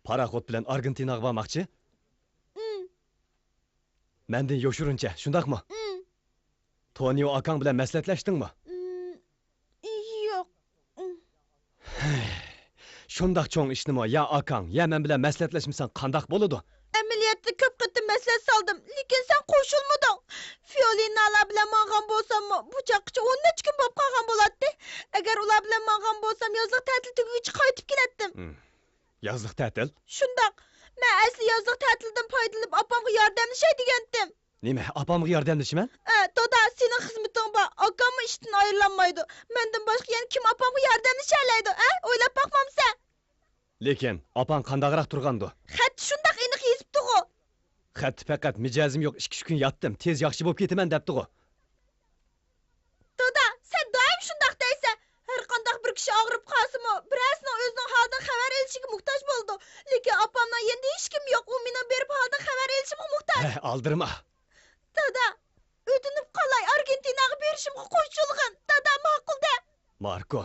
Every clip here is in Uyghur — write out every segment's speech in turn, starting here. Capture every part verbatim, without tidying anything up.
پاراخوت بىلەن ئارگېنتىناغا بارماقچى؟ ئىم. مەندىن يوشۇرۇنچە، شۇنداقمۇ؟ ئىم. تونىيو ئاكاڭ بىلەن مەسلىھەتلەشتىڭمۇ؟ ئىم، يوق. ئىم. شۇنداق چوڭ ئىشنىمۇ يا ئاكاڭ، يا مەن بىلەن مەسلىھەتلەشمىسەڭ قانداق بولىدۇ؟ ئەمەلىيەتتە كۆپ قېتىم مەسلىھەت سالدىم، لېكىن سەن قوشۇلمىدىڭ. فىئولىنالار بىلەن ماڭغان بولساممۇ، بۇ چاغقىچە ئون نەچچە كۈن بولۇپ قالغان بولاتتى. ئەگەر ئۇلار بىلەن ماڭغان بولسام، يازلىق تەتىل تۈگىگىچە قايتىپ كېلەتتىم. ھىم. يازلىق تەتىل؟ شۇنداق. مەن ئەسلى يازلىق تەتىلدىن پايدىلىنىپ ئاپامغا ياردەملىشەي دېگەنتىم. نېمە، ئاپامغا ياردەملىشىمەن؟ ئە، دادا، سېنىڭ خىزمىتىڭ بار. ئاكاممۇ ئىشتىن ئايرىلالمايدۇ. مەندىن باشقا يەنە كىم ئاپامغا ياردەملىشەلەيدۇ، ھە؟ ئويلاپ باقمامسەن؟ لېكىن ئاپاڭ قانداقراق تۇرغاندۇ؟ خەتتە شۇنداق ئېنىق يېزىپتىغۇ. خەتتە پەقەت مىجەزىم يوق، ئىككى-ئۈچ كۈن ياتتىم، تېز ياخشى بولۇپ كېتىمەن دەپتىغۇ. دادا، سەن دائىم شۇنداق دەيسەن. ھەرقانداق بىر كىشى ئاغرىپ قالسىمۇ، بىرەرسىنىڭ ئۆزىنىڭ ھالىدىن خەۋەر ئېلىشىگە موھتاج بولىدۇ. لېكىن ئاپامنىڭ يېنىدا ھېچكىم يوق، ئۇ مېنىڭ بېرىپ ھالىدىن خەۋەر ئېلىشىمغا موھتاج. ھە، ئالدىرىما. دادا، ئۆتۈنۈپ قالاي، ئارگېنتىناغا بېرىشىمغا قوشۇلغىن. دادا، ماقۇل دە. ماركو.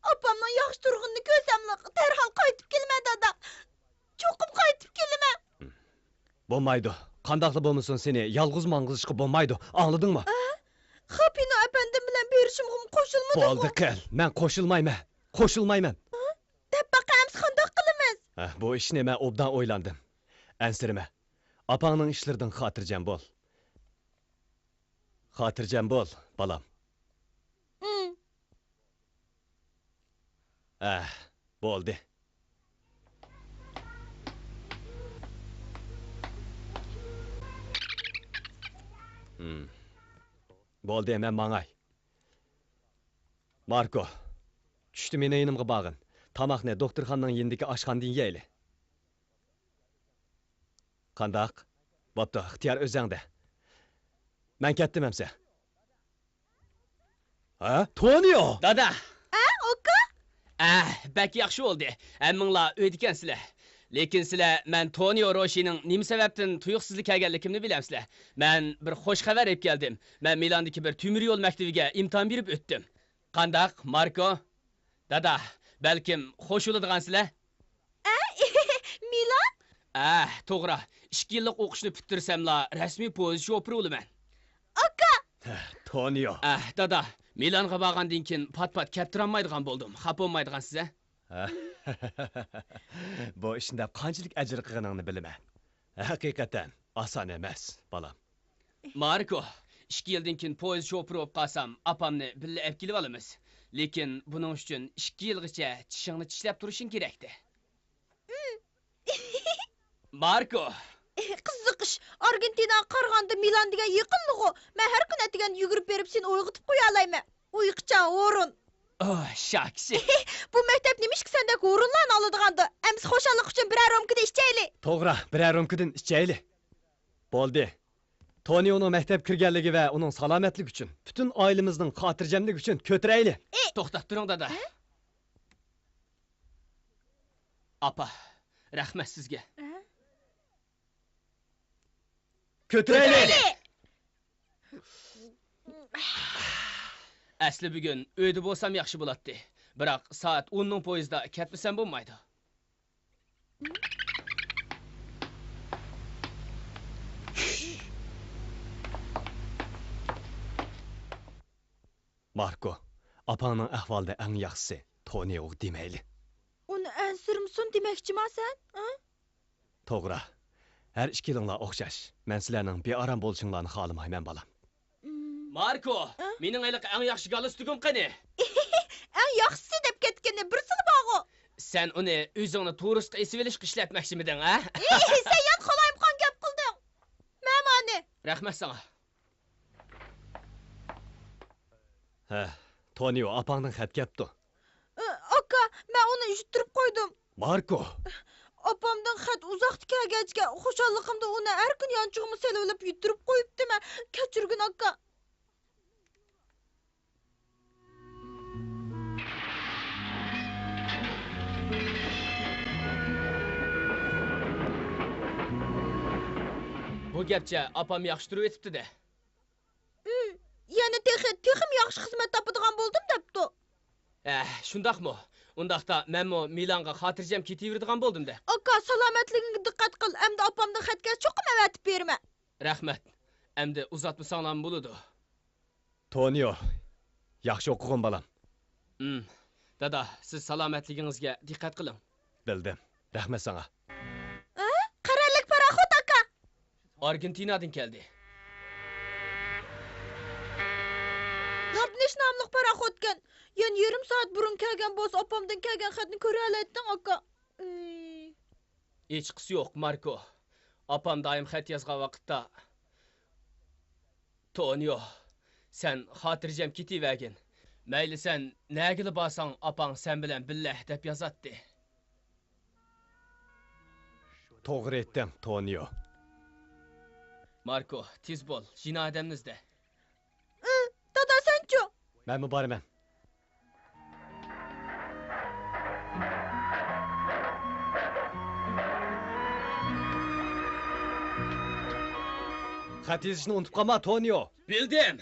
ئاپامنىڭ ياخشى تۇرغىنىنى كۆرسەملا، دەرھال قايتىپ كېلىمەن، دادا. چوقۇم قايتىپ كېلىمەن. بولمايدۇ. قانداقلا بولمىسۇن، سېنى يالغۇز ماڭغۇزۇشقا بولمايدۇ. ئاڭلىدىڭمۇ؟ ئە؟ خاپىنو ئەپەندىم بىلەن بېرىشىمغىمۇ قوشۇلمىدىڭغۇ؟ بولدى قىل، مەن قوشۇلمايمەن. قوشۇلمايمەن. ھە؟ دەپ باقە، ئەمسە قانداق قىلىمىز؟ ھە، بۇ ئىشنى مەن ئوبدان ئويلاندىم. ئەنسىرىمە. ئاپاڭنىڭ ئىشلىرىدىن خاتىرجەم بول. خاتىرجەم بول، بالام. ئىم. ئەھ، بولدى. ھىم. بولدى، مەن ماڭاي. ماركو، چۈشتە مېنىڭ يېنىمغا بارغىن. تاماقنى دوختۇرخانىنىڭ يېنىدىكى ئاشخانىدىن يەيلى. قانداق؟ بوپتۇ، ئىختىيار ئۆزۈڭدە. مەن كەتتىم ئەمسە. ھە؟ تونىيو! دادا! ئە، ئاكا؟ ئە، بەك ياخشى بولدى. ھەممىڭلار ئۆيدىكەنسىلەر. لېكىن سىلەر مەن تونىيو روشىنىڭ نېمە سەۋەبتىن تۇيۇقسىزلا كەلگەنلىكىمنى بىلەمسىلەر. مەن بىر خوش خەۋەر ئېلىپ كەلدىم. مەن مىلاندىكى بىر تۆمۈر يول مەكتىۋىگە ئىمتىھان بېرىپ ئۆتتۈم. قانداق، ماركو؟ دادا، بەلكىم خوش بولىدىغانسىلەر؟ ئە؟ مىلان؟ ئە، توغرا. ئىككى يىللىق ئوقۇشنى پۈتتۈرسەملا، رەسمىي پويىز شوپۇرى بولىمەن. ئاكا! ھە، تونىيو. ئە، دادا، مىلانغا بارغاندىن كېيىن پات-پات كەپ تۇرالمايدىغان بولدۇم. خاپا بولمايدىغانسىز، ھە؟ بۇ ئىشنى دەپ قانچىلىك ئەجىر قىلغىنىڭنى بىلىمەن. ھەقىقەتەن ئاسان ئەمەس، بالام. ماركو، ئىككى يىلدىن كېيىن پويىز شوپۇرى بولۇپ قالسام، ئاپامنى بىللە ئەپ كېلىۋالىمىز. لېكىن بۇنىڭ ئۈچۈن ئىككى يىلغىچە چىشىڭنى چىشلەپ تۇرۇشۇڭ كېرەكتى. ماركو! قىزىق ئىش، ئارگېنتىناغا قارىغاندا مىلان دېگەن يېقىنلىغۇ. مەن ھەر كۈنى ئەتىگەندە يۈگۈرۈپ بېرىپ سېنى ئويغىتىپ قويالايمەن. ئۇيقۇچان ھۇرۇن. ئوھ، شاكىسى. بۇ مەكتەپ نېمىشقا سەندەك ھۇرۇنلارنى ئالىدىغاندۇ؟ ئەمىسە خۇشاللىق ئۈچۈن بىرەر رومكىدىن ئىچەيلى. توغرا، بىرەر رومكىدىن ئىچەيلى. بولدى. تونىيونىڭ مەكتەپكە كىرگەنلىكى ۋە ئۇنىڭ سالامەتلىكى ئۈچۈن، پۈتۈن ئائىلىمىزنىڭ خاتىرجەملىكى ئۈچۈن كۆتۈرەيلى. ئى! توختاپ تۇرۇڭ، دادا. ھە؟ ئاپا، رەھمەت سىزگە. ھە؟ كۆتۈرەيلى! كۆتۈرەيلى! ئەسلى بۈگۈن ئۆيدە بولسام ياخشى بولاتتى. بىراق سائەت ئوننىڭ پويىزىدا كەتمىسەم بولمايدۇ. ماركو، ئاپاڭنىڭ ئەھۋالىدا ئەڭ ياخشىسى تونىيوغا دېمەيلى. ئۇنى ئەنسىرىمىسۇن دېمەكچىما سەن؟ ھە؟ توغرا. ھەر ئىككىلىڭلار ئوخشاش. مەن سىلەرنىڭ بىئارام بولۇشۇڭلارنى خالىمايمەن، بالام. مم. ماركو، ھە؟ مېنىڭ ھېلىقى ئەڭ ياخشى گالستۇكۇم قېنى؟ ئەڭ ياخشىسى دەپ كەتكىنى بىرسىلا بارغۇ. سەن ئۇنى ئۆزۈڭنى تورۇسقا ئېسىۋېلىشقا ئىشلەتمەكچىمىدىڭ، ھە؟ ئى، سەن يەنە قالايمىقان گەپ قىلدىڭ. مەمانى. رەھمەت ساڭا. ھە، تونىيو، ئاپاڭدىن خەت كەپتۇ. ئاكا، مەن ئۇنى يۈتتۈرۈپ قويدۇم. ماركو! ئاپامدىن خەت ئۇزاقتا كەلگەچكە، خۇشاللىقىمدا ئۇنى ھەر كۈنى يانچۇقۇمغا سېلىۋېلىپ يۈتتۈرۈپ قويۇپتىمەن. كەچۈرگىن، ئاكا. بۇ گەپچە ئاپام ياخشى تۇرۇۋېتىپتۇ-دە. ئىم، يەنە تېخى، تېخىمۇ ياخشى خىزمەت تاپىدىغان بولدۇم دەپتۇ. ھە، شۇنداقمۇ؟ ئۇنداقتا مەنمۇ مىلانغا خاتىرجەم كېتىۋېرىدىغان بولدۇم-دە. ئاكا، سالامەتلىكىڭگە دىققەت قىل، ئەمدى ئاپامدىن خەت كەلسە چوقۇم ئەۋەتىپ بېرىمەن. رەھمەت. ئەمدى ئۇزاتمىساڭلارمۇ بولىدۇ. تونىيو، ياخشى ئوقۇغىن، بالام. ئىم، دادا، سىز سالامەتلىكىڭىزگە دىققەت قىلىڭ. بىلدىم. رەھمەت ساڭا. ھە؟ قەرەللىك پاراخوت، ئاكا. ئارگېنتىنادىن كەلدى. رابنىش ناملىق پاراخوتكەن. يەنە يېرىم سائەت بۇرۇن كەلگەن بولسا، ئاپامدىن كەلگەن خەتنى كۆرەلەيتتىڭ، ئاكا. ئىي. ھېچقىسى يوق، ماركو. ئاپام دائىم خەت يازغان ۋاقىتتا، تونيو، سەن خاتىرجەم كېتىۋەرگىن. مەيلى سەن نەگىلا بارساڭ، ئاپاڭ سەن بىلەن بىللە، دەپ يازاتتى. توغرا ئېيتتىڭ، تونيو. ماركو، تېز بول، ژىنا ھەدەمنى ئىزدە. ئى، دادا، سەنچۇ؟ مەنمۇ بارىمەن. خەت يېزىشنى ئۇنتۇپ قالما، تونيو. بىلدىم.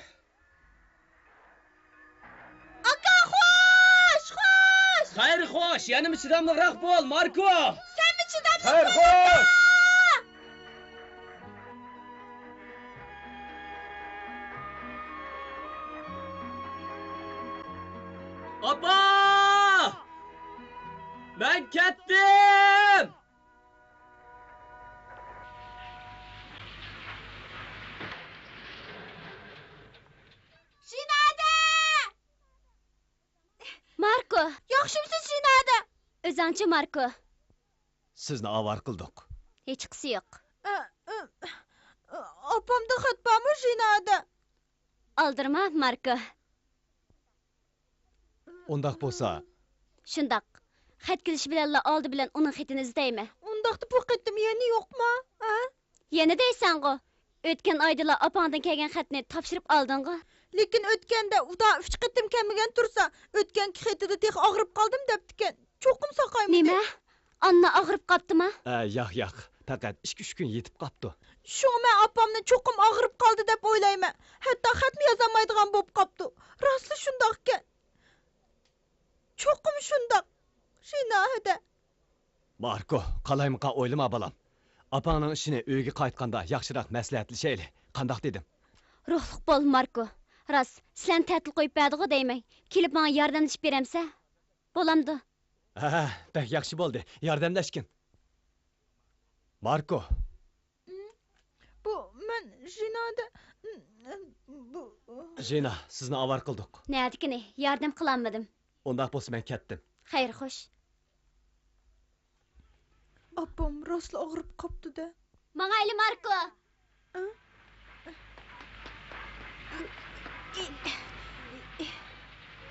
ئاكا، خوش، خوش! خەير، خوش! يەنىمۇ چىداملىقراق بول، ماركو! سەنمۇ چىداملىق بول، ئاكا! ئاپا! مەن كەتتىم! ژىنا ھەدە! ماركو! ياخشىمۇسىز، ژىنا ھەدە؟ ئۆزۈڭچۇ، ماركو؟ سىزنى ئاۋارە قىلدۇق. ھېچقىسى يوق. ئاپامدا خەت بارمۇ، ژىنا ھەدە؟ ئالدىرىما، ماركو. ئۇنداق بولسا. شۇنداق. خەت كېلىشى بىلەنلا ئالدى بىلەن ئۇنىڭ خېتىنى ئىزدەيمەن. ئۇنداقتا بۇ قېتىم يەنە يوقما؟ ھە؟ يەنە دەيسەنغۇ. ئۆتكەن ئايدىلا ئاپاڭدىن كەلگەن خەتنى تاپشۇرۇپ ئالدىڭغۇ. لېكىن ئۆتكەندە ئۇدا ئۈچ قېتىم كەلمىگەن تۇرسا، ئۆتكەنكى خېتىدە تېخى ئاغرىپ قالدىم دەپتىكەن. چوقۇم ساقايمىدى. نېمە؟ ئاننا ئاغرىپ قاپتىما؟ ئە، ياق، ياق. پەقەت ئىككى-ئۈچ كۈن يېتىپ قاپتۇ. شۇڭا مەن ئاپامنى چوقۇم ئاغرىپ قالدى دەپ ئويلايمەن. ھەتتا خەتمۇ يازالمايدىغان بولۇپ قاپتۇ. راستلا شۇنداقكەن. چوقۇم شۇنداق. ژىنا ھەدە. ماركو، قالايمىقان ئويلىما، بالام. ئاپاڭنىڭ ئىشىنى ئۆيگە قايتقاندا ياخشىراق مەسلىھەتلىشەيلى. قانداق دېدىم؟ روھلۇق بول، ماركو. راست، سىلەرنى تەتىل قويۇپ بەردىغۇ دەيمەن. كېلىپ ماڭا ياردەملىشىپ بېرەمسە؟ بولامدۇ؟ ھە، بەك ياخشى بولدى. ياردەملەشكىن. ماركو. بۇ مەن ژىنا ھەدە، بۇ. ژىنا، سىزنى ئاۋارە قىلدۇق. نەدىكىنى؟ ياردەم قىلالمىدىم. ئۇنداق بولسا مەن كەتتىم. خەير، خوش. ئاپام راستلا ئاغرىپ قاپتۇ-دە. ماڭايلى، ماركو.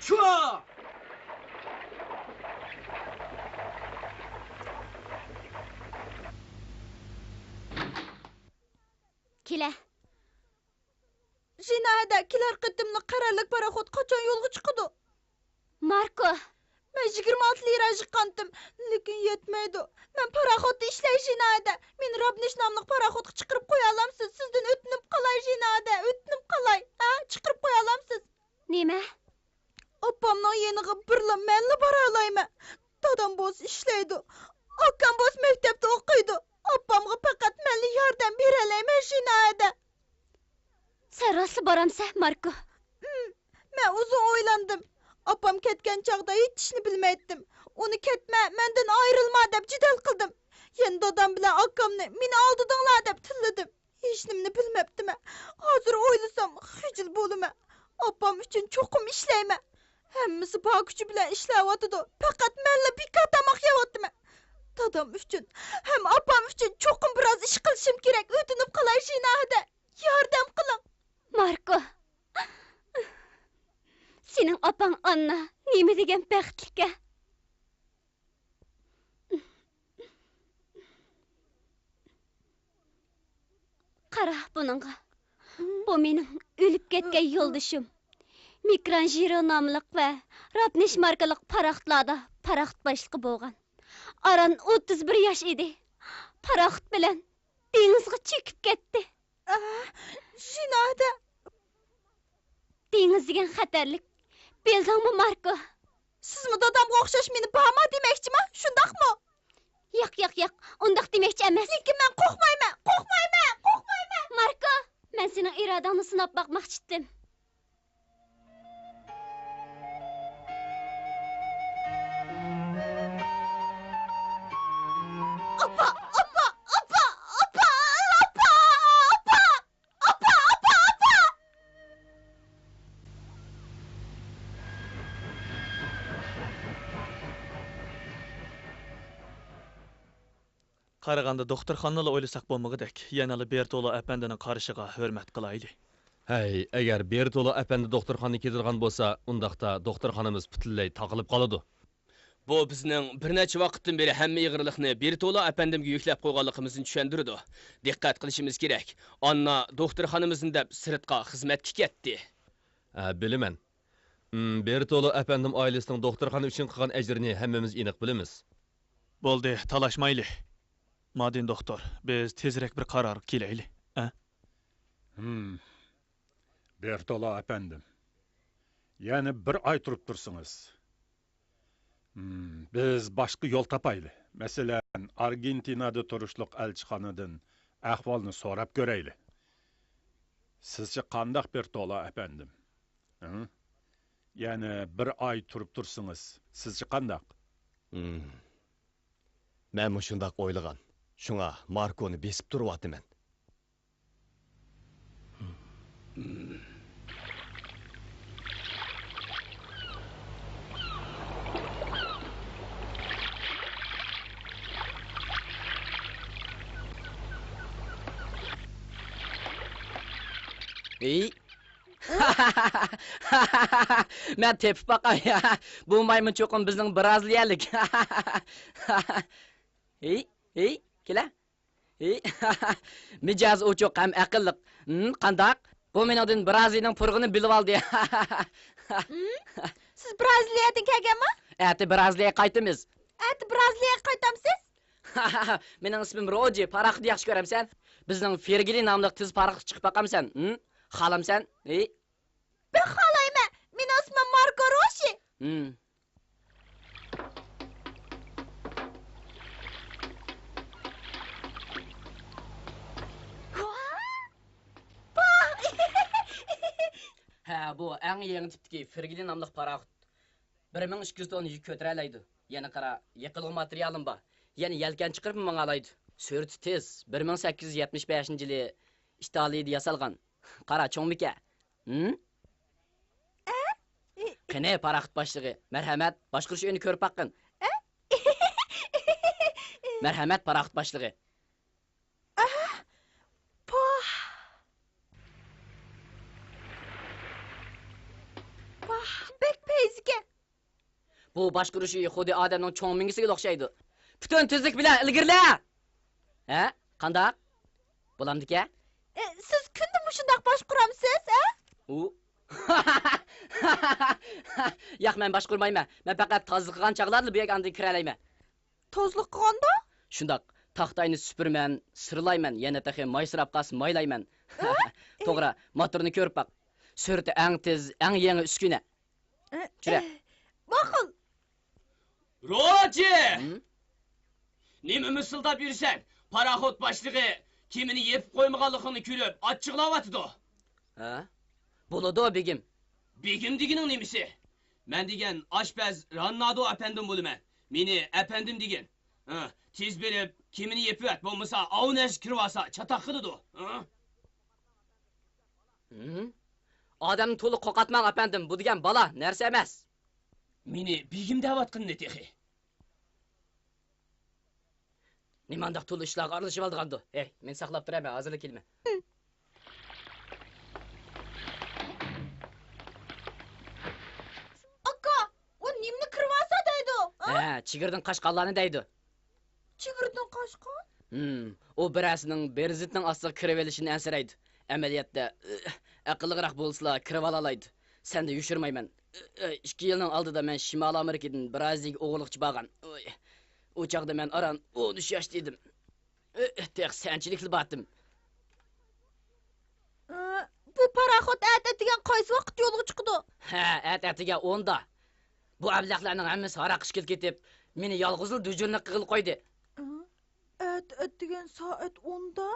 شۇ! كېلە. ژىنا ھەدە، كېلەر قېتىملىق قەرەللىك پاراخوت قاچان يولغا چىقىدۇ؟ ماركو! مەن يىگىرمە ئالتە لىرا يىغقانتىم، لېكىن يەتمەيدۇ. مەن پاراخوتتا ئىشلەي، ژىنا ھەدە. مېنى رابنىش ناملىق پاراخوتقا چىقىرىپ قويالامسىز؟ سىزدىن ئۆتۈنۈپ قالاي، ژىنا ھەدە، ئۆتۈنۈپ قالاي. ھە، چىقىرىپ قويالامسىز؟ نېمە؟ ئاپامنىڭ يېنىغا بىرلا مەنلا بارالايمەن. دادام بولسا ئىشلەيدۇ. ئاكام بولسا مەكتەپتە ئوقۇيدۇ. ئاپامغا پەقەت مەنلا ياردەم بېرەلەيمەن، ژىنا ھەدە. سەن راستلا بارامسەن، ماركو؟ ئىم، مەن ئۇزۇن ئويلاندىم. ئاپام كەتكەن چاغدا ھېچ ئىشنى بىلمەيتتىم. ئۇنى كەتمە، مەندىن ئايرىلما دەپ جېدەل قىلدىم. يەنە دادام بىلەن ئاكامنى مېنى ئالدىدىڭلار دەپ تىللىدىم. ھېچنېمىنى بىلمەپتىمەن. ھازىر ئويلىسام خىجىل بولىمەن. ئاپام ئۈچۈن چوقۇم ئىشلەيمەن. ھەممىسى بار كۈچى بىلەن ئىشلەۋاتىدۇ. پەقەت مەنلا بىكار تاماق يەۋاتىمەن. دادام ئۈچۈن ھەم ئاپام ئۈچۈن چوقۇم بىراز ئىش قىلىشىم كېرەك. ئۆتۈنۈپ قالاي، ژىنا ھەدە. ياردەم قىلىڭ. ماركو! سېنىڭ ئاپاڭ ئاننا نېمە دېگەن بەختلىك-ھە! قارا بۇنىڭغا. بۇ مېنىڭ ئۆلۈپ كەتكەن يولدىشىم. مىكرانژېرو ناملىق ۋە رابنىش ماركىلىق پاراخوتلاردا پاراخوت باشلىقى بولغان. ئاران ئوتتۇز بىر ياش ئىدى. پاراخوت بىلەن دېڭىزغا چۆكۈپ كەتتى. ئاھ، ژىنا ھەدە! دېڭىز دېگەن خەتەرلىك. بىلدىڭمۇ، ماركو؟ سىزمۇ دادامغا ئوخشاش مېنى بارما دېمەكچىما؟ شۇنداقمۇ؟ ياق، ياق، ياق، ئۇنداق دېمەكچى ئەمەس. لېكىن مەن قورقمايمەن، قورقمايمەن، قورقمايمەن! ماركو، مەن سېنىڭ ئىرادەڭنى سىناپ باقماقچىدىم. ئاپا، ئاپا، ئاپا! قارىغاندا دوختۇرخانىنىلا ئويلىساق بولمىغۇدەك. يەنىلا بېرتولو ئەپەندىنىڭ قارىشىغا ھۆرمەت قىلايلى. ھەي، ئەگەر بېرتولو ئەپەندى دوختۇرخانىغا كېتىدىغان بولسا، ئۇنداقتا دوختۇرخانىمىز پۈتۈنلەي تاقىلىپ قالىدۇ. بۇ بىزنىڭ بىر نەچچە ۋاقىتتىن بېرى ھەممە ئېغىرلىقنى بېرتولو ئەپەندىمگە يۈكلەپ قويغانلىقىمىزنى چۈشەندۈرىدۇ. دىققەت قىلىشىمىز كېرەك. ئاننا دوختۇرخانىمىزنى دەپ سىرتقا خىزمەتكە كەتتى. ھە، بىلىمەن. ئىم، بېرتولو ئەپەندىم ئائىلىسىنىڭ دوختۇرخانا ئۈچۈن قىلغان ئەجرىنى ھەممىمىز ئېنىق بىلىمىز. بولدى، تالاشمايلى. مادىن دوختۇر، بىز تېزرەك بىر قارارغا كېلەيلى، ھە؟ ھىم. بېرتولو ئەپەندىم، يەنە بىر ئاي تۇرۇپ تۇرسىڭىز. ھىم، بىز باشقا يول تاپايلى. مەسىلەن، ئارگېنتىنادا تۇرۇشلۇق ئەلچىخانىدىن ئەھۋالنى سوراپ كۆرەيلى. سىزچە قانداق، بېرتولو ئەپەندىم؟ ھە؟ يەنە بىر ئاي تۇرۇپ تۇرسىڭىز، سىزچە قانداق؟ ھىم. مەنمۇ شۇنداق ئويلىغان. شۇڭا ماركونى بېسىپ تۇرۇۋاتىمەن. ھېي! مەن تېپىپ باقاي. بۇ مايمۇن چوقۇم بىزنىڭ برازىلىيەلىك. ھېي، ھېي، كېلە. ھېي، مىجەزى ئوچۇق ھەم ئەقىللىق. ھىم، قانداق؟ بۇ مېنىڭدىن برازىلىيەنىڭ پۇرىقىنى بىلىۋالدى. ھىم، سىز برازىلىيەدىن كەلگەنمۇ؟ ئەتە برازىلىيەگە قايتىمىز. ئەتە برازىلىيەگە قايتامسىز؟ مېنىڭ ئىسمىم روجى، پاراخوتنى ياخشى كۆرەمسەن؟ بىزنىڭ فېرگېلى ناملىق تېز پاراخوتقا چىقىپ باقامسەن؟ ھىم؟ خالامسەن؟ ھېي. بەك خالايمەن. مېنىڭ ئىسمىم ماركو روشى. ھىم. ھە، بۇ ئەڭ يېڭى تىپتىكى فېرگېلى ناملىق پاراخوت. بىر مىڭ ئىككى يۈز توننا يۈك كۆتۈرەلەيدۇ. يەنە قارا، يېقىلغۇ ماتېرىيالىمۇ بار. يەنە يەلكەن چىقىرىپمۇ ماڭالايدۇ. سۈرئىتى تېز. بىر مىڭ سەككىز يۈز يەتمىش بەشىنچى يىلى ئىتالىيىدە ياسالغان. قارا، چوڭمىكەن؟ ھىم؟ قېنى، پاراخوت باشلىقى، مەرھەمەت، باشقۇرۇش ئۆيىنى كۆرۈپ باققىن. مەرھەمەت، پاراخوت باشلىقى. ئاھ، پاھ. پاھ، بەك پەيزىكەن. بۇ باشقۇرۇش ئۆيى خۇددى ئادەمنىڭ چوڭ مېڭىسىگىلا ئوخشايدۇ. پۈتۈن تېزلىك بىلەن ئىلگىرىلە! ھە؟ قانداق؟ بولامدىكەن؟ ئە، سىز كۈندە مۇشۇنداق باشقۇرامسىز، ھە؟ ئۇ. ياق، مەن باشقۇرمايمەن. مەن پەقەت تازىلىق قىلغان چاغلارلا بۇ يەرگە ئاندىن كىرەلەيمەن. تازىلىق قىلغاندا؟ شۇنداق. تاختاينى سۈپۈرىمەن، سىرلايمەن، يەنە تېخى مايسىراپ قالسا مايلايمەن. ئە؟ توغرا، موتورنى كۆرۈپ باق. سۈرئىتى ئەڭ تېز، ئەڭ يېڭى ئۈسكۈنە. ئە، چۈرە. ئە، ماقۇل. روجى! ھىم؟ نېمە مىسىلداپ يۈرىسەن؟ پاراخوت باشلىقى كېمىنى يېپىپ قويمىغانلىقىڭنى كۆرۈپ ئاچچىقلاۋاتىدۇ. ھە؟ بولىدۇ، بېگىم. بېگىم دېگىنىڭ نېمىسى؟ مەن دېگەن ئاشپەز راننادو ئەپەندىم بولىمەن. مېنى ئەپەندىم دېگىن. ھە، تېز بېرىپ، كېمىنى يېپىۋەت، بولمىسا ئاۋۇ نەرسە كىرىۋالسا چاتاق قىلىدۇ. ھە؟ ھىم؟ ئادەمنى تولا قورقاتماڭ، ئەپەندىم، بۇ دېگەن بالا، نەرسە ئەمەس. مېنى بېگىم دەۋاتقىنىنى تېخى. نېمانداق تولا ئىشلارغا ئارىلىشىۋالىدىغاندۇ؟ ھەي، مېنى ساقلاپ تۇرە، مەن ھازىرلا كېلىمەن. ئاكا، ئۇ نېمىنى كىرىۋالسا دەيدۇ، ھە؟ ھە، چېگرىدىن قاچقانلارنى دەيدۇ. چېگرىدىن قاچقان؟ ھىم، ئۇ بىرەرسىنىڭ بېرېزىتنىڭ ئاستىغا كىرىۋېلىشىنى ئەنسىرەيدۇ. ئەمەلىيەتتە، ئەقىللىقراق بولسىلا كىرىۋالالايدۇ. سەندىن يوشۇرمايمەن. ئىككى يىلنىڭ ئالدىدا مەن شىمالىي ئامېرىكىدىن برازىلىيەگە ئوغرىلىقچە بارغان. ئۇي، ئۇ چاغدا مەن ئاران ئون ئۈچ ياشتا ئىدىم. تېخى سەنچىلىكلا بارتىم. ئى، بۇ پاراخوت ئەتە ئەتىگەن قايسى ۋاقىت يولغا چىقىدۇ؟ ھە، ئەتە ئەتىگەن ئوندا. بۇ ئەبلەخلەرنىڭ ھەممىسى ھاراق ئىچكىلى كېتىپ، مېنى يالغۇزلا دۈجۈنلۈك قىلغىلى قويدى. ئەتە ئەتىگەن سائەت ئوندا.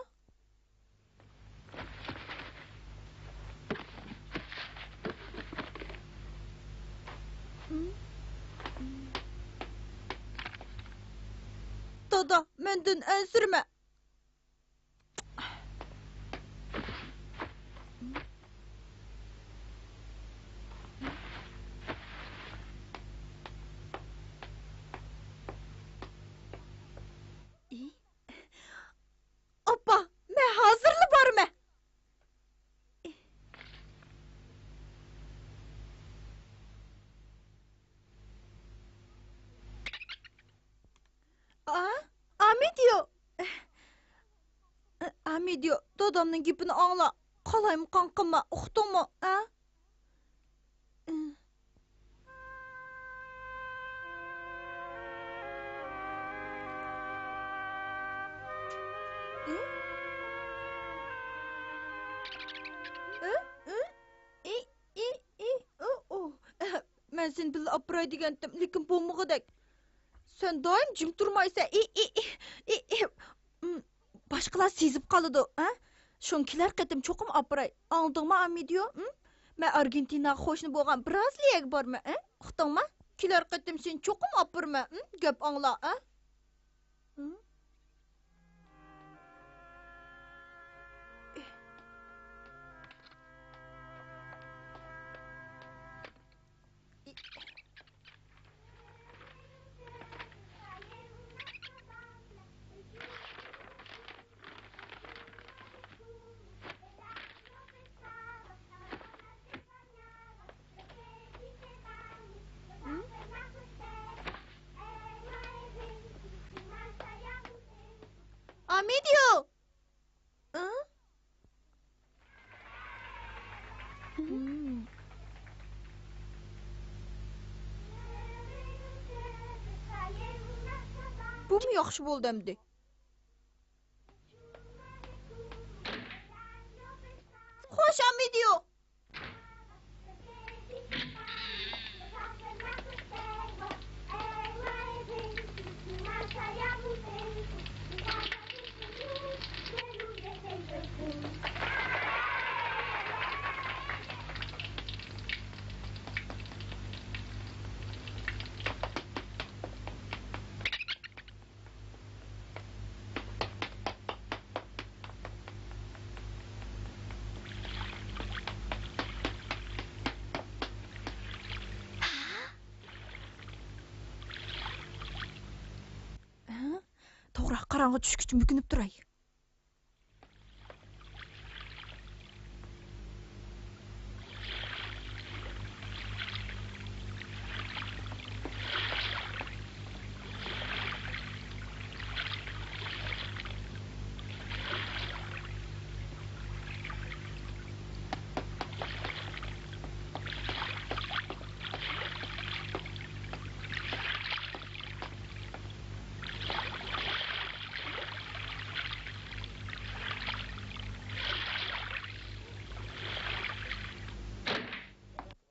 دادا، مەندىن ئەنسىرىمە. ئاپا، مەن ھازىرلا بارىمەن. ئا، ئامىدىيو! ئامىدىيو، دادامنىڭ گېپىنى ئاڭلا. قالايمىقان قىلما، ئۇقتۇڭمۇ؟ ئا؟ مەن سېنى بىللە ئاپىراي دېگەنتىم، لېكىن بولمىغۇدەك. سەن دائىم جىم تۇرمايسەن. ئى، ئى، ئى، ئى، ئى. ئىم، باشقىلار سېزىپ قالىدۇ، ھە؟ شۇڭا كېلەر قېتىم چوقۇم ئاپىراي. ئاڭلىدىڭمۇ، ئامىدىيو؟ ئىم؟ مەن ئارگېنتىناغا قوشنا بولغان برازىلىيەگە بارىمەن، ھە؟ ئۇقتۇڭمۇ؟ كېلەر قېتىم سېنى چوقۇم ئاپىرىمەن، ئىم؟ گەپ ئاڭلا، ھە؟ ئىم؟ ئامىدىيو! ئىم؟ بۇمۇ ياخشى بولدى ئەمدى. خوش، ئامىدىيو! ھە؟ توغرا، قاراڭغۇ چۈشكىچە مۆكۈنۈپ تۇراي.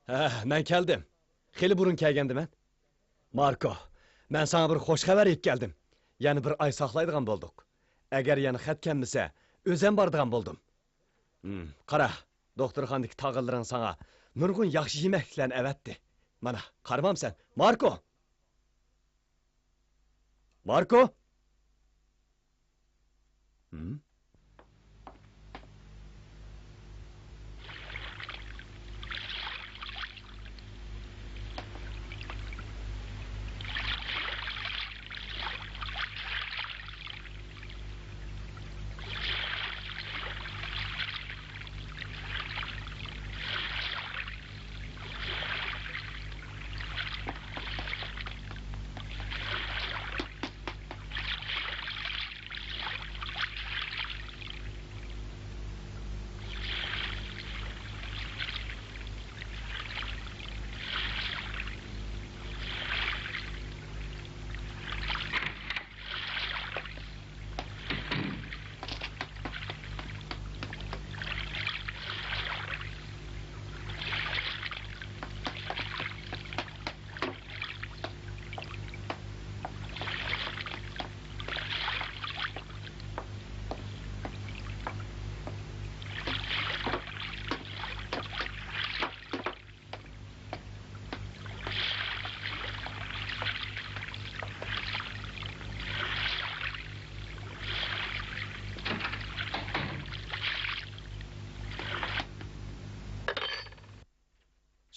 ھە، مەن كەلدىم. خېلى بۇرۇن كەلگەندىمەن. ماركو، مەن ساڭا بىر خوش خەۋەر ئېلىپ كەلدىم. يەنە بىر ئاي ساقلايدىغان بولدۇق. ئەگەر يەنە خەت كەلمىسە، ئۆزەم بارىدىغان بولدۇم. ھىم، قارا، دوختۇرخانىدىكى تاغىلىرىڭ ساڭا نۇرغۇن ياخشى يېمەكلىكلەرنى ئەۋەتتى. مانا، قارىمامسەن، ماركو؟ ماركو؟ ھىم؟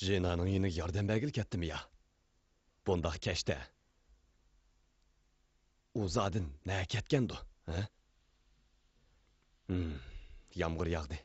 ژېنانىڭ يېنىگە ياردەم بەرگىلى كەتتىمۇ يا؟ بۇنداق كەچتە. ئۇ زادى نەگە كەتكەندۇ، ھە؟ ھىم، يامغۇر ياغدى.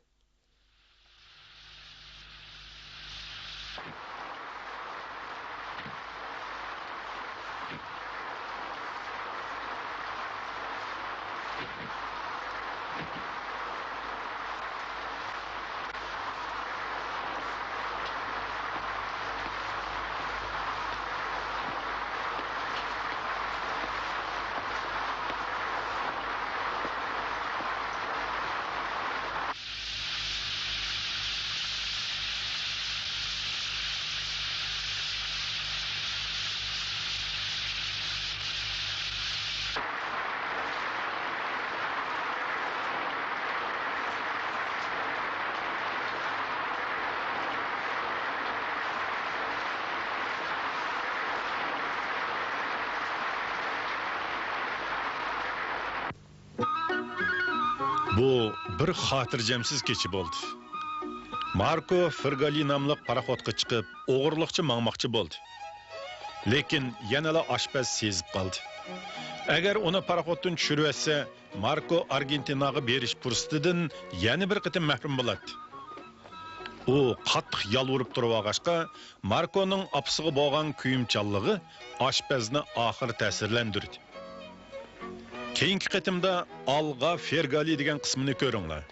بۇ بىر خاتىرجەمسىز كېچە بولدى. ماركو فېرگالى ناملىق پاراخوتقا چىقىپ، ئوغرىلىقچە ماڭماقچى بولدى. لېكىن يەنىلا ئاشپەز سېزىپ قالدى. ئەگەر ئۇنى پاراخوتتىن چۈشۈرۈۋەتسە، ماركو ئارگېنتىناغا بېرىش پۇرسىتىدىن يەنە بىر قېتىم مەھرۇم بولاتتى. ئۇ قاتتىق يالۋۇرۇپ تۇرۇۋالغاچقا، ماركونىڭ ئاپىسىغا بولغان كۆيۈمچانلىقى ئاشپەزنى ئاخىرى تەسىرلەندۈردى. كېيىنكى قېتىمدا ئالغا فېرگالى دېگەن قىسمىنى كۆرۈڭلار.